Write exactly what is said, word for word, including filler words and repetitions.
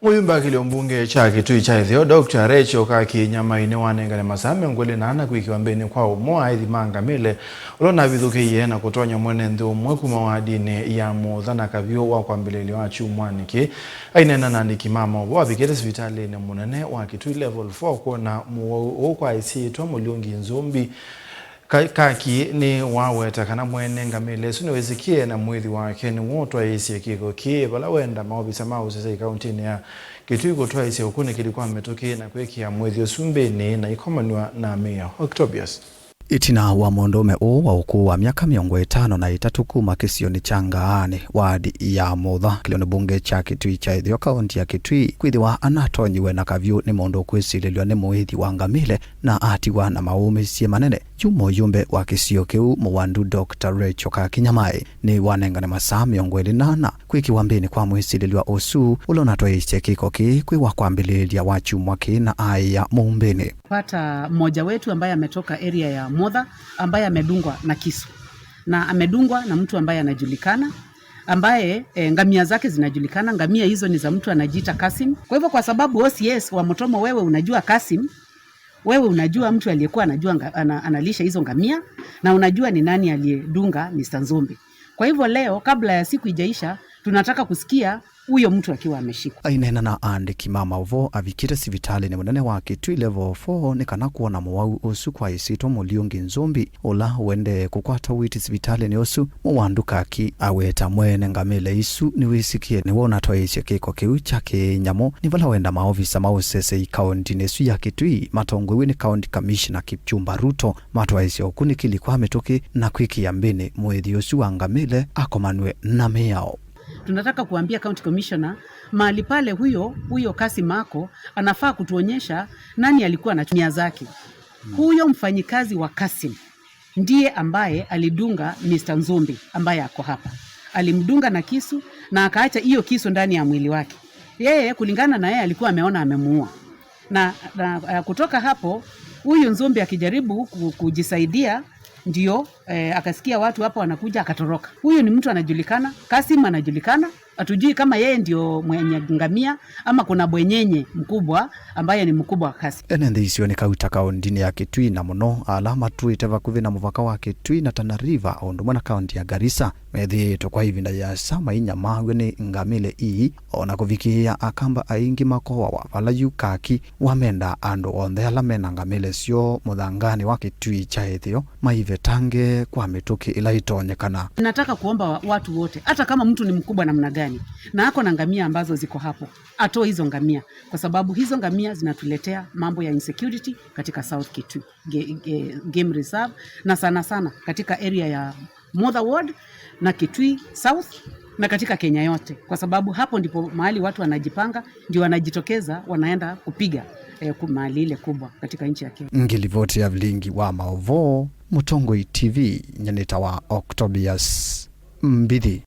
Mũyumbe wa kĩlio mbunge kya Kitui kya Ĩtheo, Doctor Rachel Kaki Nyamai nĩwanengane masaa mĩongo ĩlĩ na ana kwĩkĩwa mbĩnĩ kwa ũmwe wa aĩthi ma ngamĩle ũla ũnavithũkĩie na kũtonya mwene nthĩ ũmwe kuma wadinĩ ya Mũtha na Kavyũ wa kwambĩlĩlya wa kyumwanĩ kĩĩ. Aineena na andĩki ma maũvoo avikĩte sivitalĩnĩ mũnene wa Kitui Level four kwona mũwau ũũ kwa ĩsyĩtwa Mũliũngi Nzũmbi. Ka-, Kaki nĩwaweta kana mwene ngamĩle ĩsu nĩwĩsĩkĩe na mwĩthi wake nĩw'o ũtwaĩĩsye kĩko kĩĩ, vala wenda maovisa ma ũsesei kaũntĩnĩ ya Kitui kũtwaĩĩsya ũkunĩkĩli kwa mĩtũkĩ na kwĩkĩa mwĩthi ũsu mbĩnĩ na ikomanw'a na mĩao. Octobius. Ĩtina wa mũndũũme ũũ wa ũkũũ wa myaka mĩongo ĩtano na ĩtatũ kuma kĩsionĩ kya Ngaanĩ, wadi ya Mũtha, kĩlĩonĩ mbunge kya Kitui kya Ĩtheo, kaũnti ya Kitui, kwĩthĩwa anatonyiwe na Kavyũ nĩ mũndũ ũkwĩsilĩlw'a nĩ mũĩthi wa ngamĩle na atiwa na maũmĩsye manene. Yu mũyumbe wa kĩsio kĩu, mũwandu Doctor Rachel Kaki Nyamai, nĩwanengane masaa mĩongo ĩlĩ na ana kwĩkĩwa mbĩnĩ kwa mwĩsilĩlw'a ũsu ũla ũnatwaĩĩsye kĩko kĩĩ kwĩ wa kwambĩlĩlya wa kyumwa kĩĩ na aĩa mũumbĩnĩ. Pata mmoja wetu ambaye ametoka area ya Mũtha ambaye amedungwa na kisu, na amedungwa na mtu ambaye anajulikana, ambaye, eh, ngamia zake zinajulikana. Ngamia hizo ni za mtu anajiita Kasim. Kwa hivyo, kwa sababu O C S wa Mũtomo, wewe unajua Kasim, wewe unajua mtu aliyekuwa anajua nga-, ana-, analisha hizo ngamia, na unajua ni nani aliyedunga Mister Nzombe. Kwa hivyo leo, kabla ya siku ijaisha, tunataka kusikia huyo mtu akiwa ameshikwa. Aineena na andĩki ma maũvoo avikĩte sivitalĩnĩ mũnene wa Kitui Level four nĩ kana kwona mũwau ũsu kwa ĩsyĩtwa Mũliũngi Nzũmbi, ũla ũendee kũkwata ũiiti sivitalĩnĩ ũsu. Mũwandu Kaki aweta mwene ngamĩle isu nĩwĩsĩkĩe nĩwe ũnatwaĩĩsye kĩko kĩu kya kĩnyamũ, nĩ vala wenda maovisa ma ũsesei kaũntinĩ ĩsu ya Kitui matongoew'e nĩ County Commissioner Kipchumba Ruto matwaĩĩsye ũkunĩkĩli kwa mĩtũkĩ na kwĩkĩa mbĩnĩ mwĩthi ũsu wa ngamĩle akomanw'e na mĩao. Tunataka kuambia County Commissioner, mahali pale huyo, huyo Kasim ako, anafaa kutuonyesha nani alikuwa anatumia zake. Huyo mfanyikazi wa Kasim ndiye ambaye alidunga Mister Nzombe ambaye ako hapa. Alimdunga na kisu na akaacha hiyo kisu ndani ya mwili wake. Yeye, kulingana na yeye, alikuwa ameona amemuua. Na, na, eh, kutoka hapo, huyu Nzombe akijaribu ku-, kujisaidia, ndio, eh, akasikia watu hapo wanakuja, akatoroka. Huyu ni mtu anajulikana, Kasim anajulikana, hatujui kama yeye ndio mwenye ngamia ama kuna bwenyenye mkubwa ambaye ni mkubwa wa Kasim. Ene nthĩ isionĩ kauta kaũntinĩ ya Kitui, na mũno ala matũĩte vakuvĩ na mũvaka wa Kitui na Tana River, o ũndũ ũmwe na kaũnti ya Garissa, methĩĩtwe kwa ĩvinda yĩasa mainyamaaw'a nĩ ngamĩle ii, o na kũvikĩĩa Akamba aingĩ makoawa, vala yu Kaki wamenda andũ onthe ala mena ngamĩle syoo mũthanganĩ wa Kitui kya Ĩtheo maivetange kwa mĩtũkĩ ĩla ĩtonyekana. Nataka kuomba wa-, watu wote, hata kama mtu ni mkubwa namna gani na ako na ngamia ambazo ziko hapo, atoe hizo ngamia, kwa sababu hizo ngamia zinatuletea mambo ya insecurity katika South Kitui ge-, ge-, Game Reserve, na sana sana katika area ya Mother Ward na Kitui South na katika Kenya yote, kwa sababu hapo ndipo mahali watu wanajipanga, ndio wanajitokeza, wanaenda kupiga, eh, ku-, mahali ile kubwa katika nchi ya Kenya. Ngilivoti ya vilingi wa maũvoo, Mũtongoi T V, nyanĩta wa Octobius Mbithi.